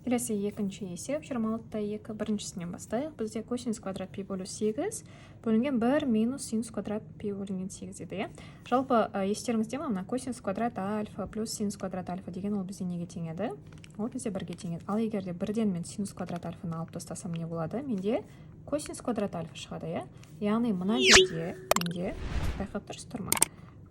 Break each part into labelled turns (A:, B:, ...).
A: Келесі екінші есеп, 26,2. Біріншісінен бастайық. Бізде косинус квадрат пи бөлу 8 бөлінген 1 минус синус квадрат пи бөлінген 8 еді, иә. Жалпы, естеріңізде ма, мына косинус квадрат альфа плюс синус квадрат альфа деген ол бізде неге тең еді? Ол бізде бірге тең еді. Ал егер де бірден мен синус квадрат альфаны алып тастасам, не болады? Менде косинус квадрат альфа шығады, иә. Яғни мына жерде менде, байқап тұрсыздар ма,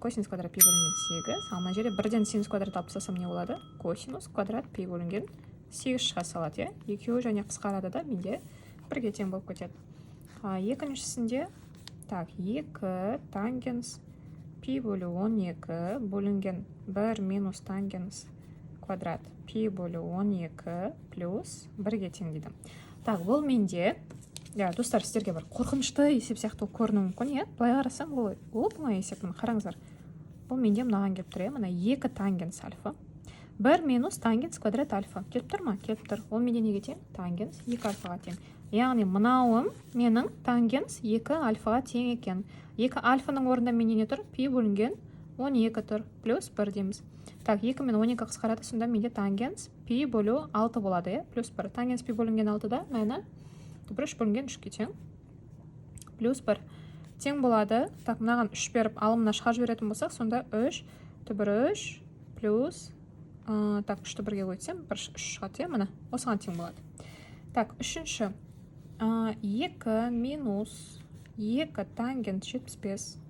A: косинус квадрат пи бөлінген 8, ал мына жерде бірден синус квадрат алып тастасам, не болады? Косинус квадрат пи бөлінген 8 шыға салады, иә. Екеуі және қысқарады да, менде бірге тең болып кетеді. Екіншісінде, так, 2 тангенс пи бөлу 12 бөлінген 1 минус тангенс квадрат пи бөлу 12 плюс бірге тең дейді. Так, бұл менде, иә, достар, сіздерге бір қорқынышты есеп сияқты болып көрінуі мүмкін, иә. Былай қарасам, ол оп оңай есеп. Міне, қараңыздар, бұл менде мынаған келіп тұр, иә. Мына 2 тангенс альфа, 1 минус тангенс квадрат альфа келіп тұр ма? Келіп тұр. Ол менде неге тең? Тангенс 2 альфаға тең. Яғни мынауым менің тангенс 2 альфаға тең екен. 2 альфаның орнында менде не тұр? Пи бөлінген 12 тұр. Плюс 1 дейміз. Так, 2 мен 12 қысқарады, сонда менде тангенс пи бөлу 6 болады, иә, плюс 1. Тангенс пи бөлінген 6-да мәні түбір 3 бөлінген 3-ке тең. Плюс 1 тең болады. Так, мынаған 3 беріп, алымына шығарып жіберетін болсақ, сонда 3 түбір 3 плюс так, үшті бірге көбейтсем, бір үш шығады, иә, міне, осыған тең болады. Так, үшінші. 2 минус 2 тангенс 75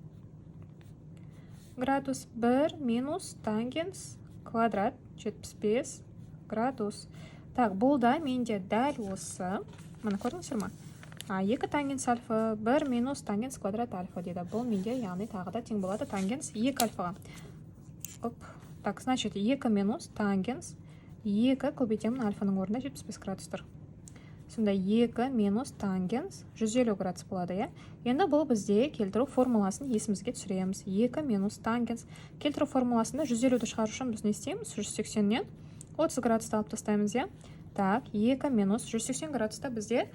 A: градус, 1 минус тангенс квадрат 75 градус. Так, бұл да менде дәл осы, міне, көрдіңіздер ма? 2 тангенс альфа, 1 минус тангенс квадрат альфа дейді. Бұл менде, яғни, тағы да тең болады тангенс 2 альфаға. Оп. Так, значит, 2 минус тангенс 2 көбейтемін, альфаның орнында 75 градус тұр. Сонда 2 минус тангенс 150 градус болады, иә. Енді бұл бізде келтіру формуласын есімізге түсіреміз. 2 минус тангенс келтіру формуласында 150-ді шығару үшін біз не істейміз? 180-нен 30 градусты алып тастаймыз, иә. Так, 2 минус 180 градуста бізде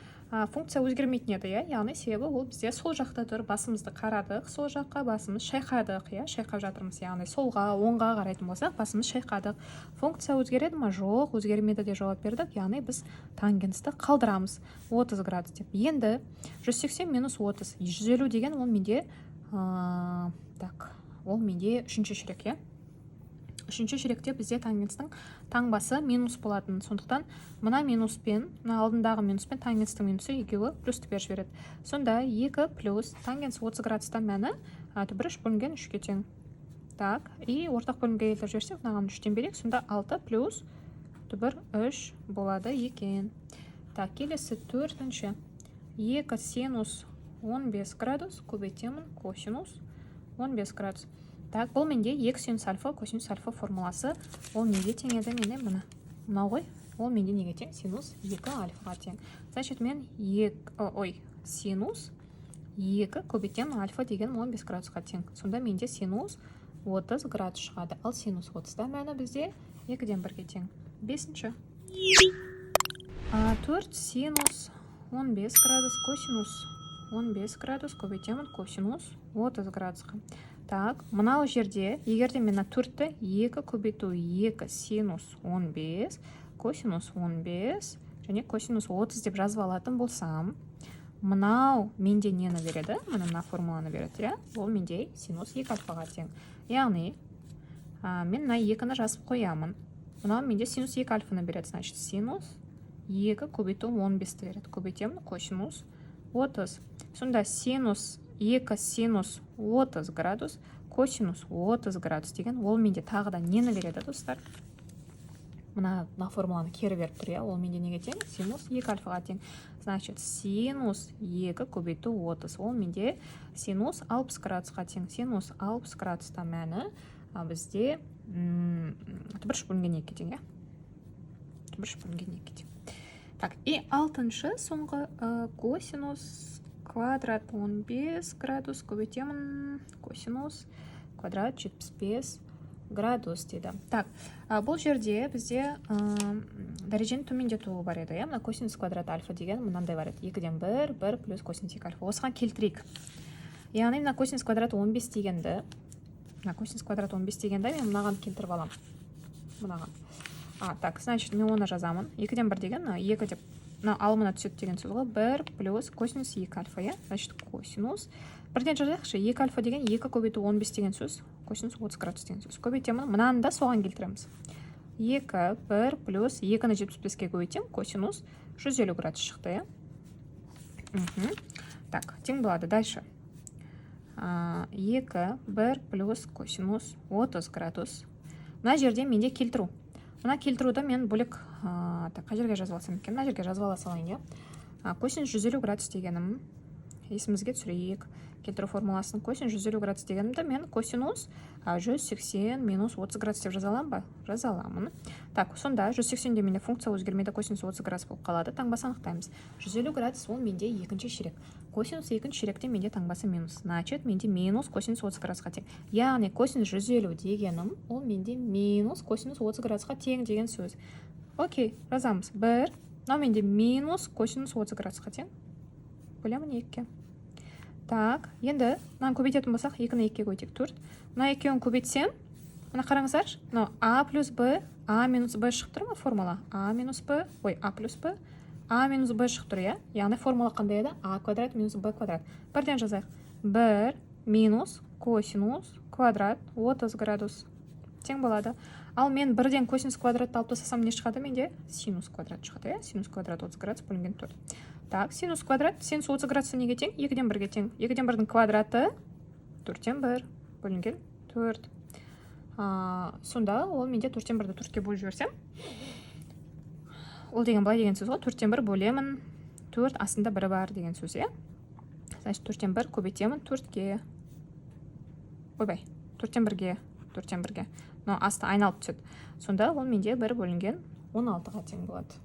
A: функция өзгермейтін еді, иә. Яғни себебі ол бізде сол жақта тұр, басымызды қарадық, сол жаққа басымыз шайқадық, иә, шайқап жатырмыз. Яғни солға, оңға қарайтын болсақ, басымыз шайқадық. Функция өзгереді ма? Жоқ, өзгермеді деп жауап бердік. Яғни біз тангенсті қалдырамыз 30 градус деп. Енді 180 минус 30, 150 деген ол менде, так, ол менде үшінші ширек, иә. Үшінші ширекте бізде тангенстің таңбасы минус болатын, сондықтан мына минуспен, мына алдындағы минуспен тангенстің минусы екеуі плюсті беріп жібереді. Сонда 2 плюс тангенс 30 градустан мәні түбір 3 бөлінген 3-ке тең. Так, и ортақ бөлімге келтіріп жіберсек, мынаған 3-тен берейік, сонда 6 плюс түбір 3 болады екен. Так, келесі төртінші. 2 синус 15 градус көбейтемін косинус 15 градус. Так, бұл менде 2 синус альфа косинус альфа формуласы. Ол неге тең еді менде? Міне, мынау ғой. Ол менде неге тең? Синус 2 альфаға тең. Значит, мен 2, ой, синус 2 көбейтемін альфа деген 15 градусқа тең. Сонда менде синус 30 градус шығады. Ал синус 30-да мәні бізде 2-ден 1-ге тең. Бесінші. 4 синус 15 градус косинус 15 градус көбейтемін косинус 30 градусқа. Так, мынау жерде, егер де мен мына төртті 2 көбейту 2 синус 15, косинус 15 және косинус 30 деп жазып алатын болсам, мынау менде нені береді? Міне, мына формуланы береді, иә. Ол менде синус 2 альфаға тең. Яғни мен мына екіні жазып қоямын. Мынау менде синус 2 альфаны береді. Значит, синус 2 көбейту 15-ті береді, көбейтемін косинус 30. Сонда синус 2 синус 30 градус косинус 30 градус деген ол менде тағы да нені береді, достар? Мына формуланы кері беріп тұр, иә. Ол менде неге тең? Синус 2 альфаға тең. Значит, синус 2 көбейту 30, ол менде синус 60 градусқа тең. Синус 60 градуста мәні бізде түбір үш бөлінген екіге тең, иә, түбір үш бөлінген екіге тең. Так, и алтыншы, соңғы. Косинус квадрат 15 градус көбейтемін косинус квадрат 75 градус дейді. Так, бұл жерде бізде дәрежені төмендетуі бар еді, иә. Мына косинус квадрат альфа деген мынандай бар еді: екіден бір, бір плюс косинус екі альфа. Осыған келтірейік. Яғни мына косинус квадрат 15 дегенді, мына косинус квадрат 15 дегенді мен мынаған келтіріп аламын, мынаған. А, так, значит, мен оны жазамын. Екіден бір деген мына екі деп, мынау алымына түседі деген сөз ғой. Бір плюс косинус екі альфа, иә. Значит, косинус, бірден жазайықшы. Екі альфа деген екі көбейту 15 деген сөз, косинус 30 градус деген сөз. Көбейтемін, мынаны да соған келтіреміз. Екі, бір плюс екіні 75-ке көбейтемін, косинус 150 градус шықты, иә. Так, тең болады. Дальше екі, бір плюс косинус 30 градус. Мына жерде менде келтіру. Мына келтіруді мен бөлек так, қай жерге жазып алсам екен? Мына жерге жазып ала салайын, иә. Косинус 150 градус дегенім, есімізге түсірейік келтіру формуласын. Косинус 150 градус дегенімді мен косинус 180 минус 30 градус деп жаза аламын ба? Жаза аламын. Так, сонда 180-де менде функция өзгермейді, косинус 30 градус болып қалады. Таңбасын анықтаймыз. 150 градус ол менде екінші ширек. Косинус екінші ширекте менде таңбасы минус, значит, менде минус косинус 30 градусқа тең. Яғни косинус 150 дегенім ол менде минус косинус 30 градусқа тең деген сөз. Окей, жазамыз. Бір, мынау менде минус косинус 30 градусқа тең, бөлемін екіге. Так, енді мынаны көбейтетін болсақ, екіні екіге көбейтейік, төрт. Мына екеуін көбейтсем, мына қараңыздаршы, мынау а плюс б, а минус б шығып тұр ма? Формула а минус б, ой, а плюс б, а минус б шығып тұр, иә. Яғни формула қандай еді? А квадрат минус б квадрат. Бірден жазайық: бір минус косинус квадрат 30 градус тең болады. Ал мен бірден косинус квадратты алып тастасам, не шығады менде? Синус квадрат шығады, иә. Синус квадрат 30 градус бөлінген төрт. Так, синус квадрат, синус 30 градусы неге тең? Екіден бірге тең. Екіден бірдің квадраты төрттен бір бөлінген төрт. Сонда ол менде төрттен бірді төртке бөліп жіберсем, ол деген былай деген сөз ғой: төрттен бір бөлемін төрт, астында бірі бар деген сөз, иә. Значит, төрттен бір көбейтемін төртке, ойбай, төрттен бірге, төрттен бірге. Мынау асты айналып түседі. Сонда ол менде бір бөлінген 16-ға тең болады.